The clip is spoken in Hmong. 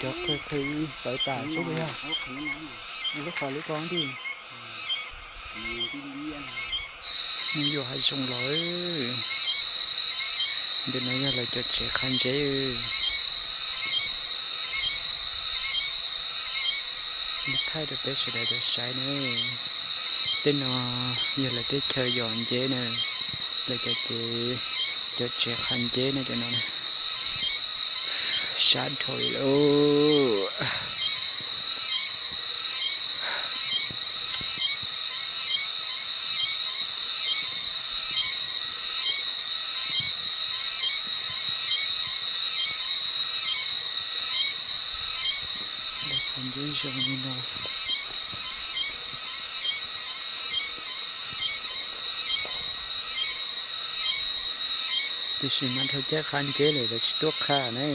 Qhwv qhwv ib pawv tas xwb li yog. Lub qhov lub ko ntij. Nws yuav hav zoov los. Ntawm no yog lawv cov tsev qhav nceb. Muab thaij rau peb sawv daws tau saib na. Tej no yog lawv teb chaws yos nceb na. Lawv cov tsev, cov tsev qhav nceb na cov no. Sab dhau li lauj. Lawv qhav nceb zoo li no. Tiam sis mas dhau caij qhav nceb lawm lawv tsis tuaj qhav na.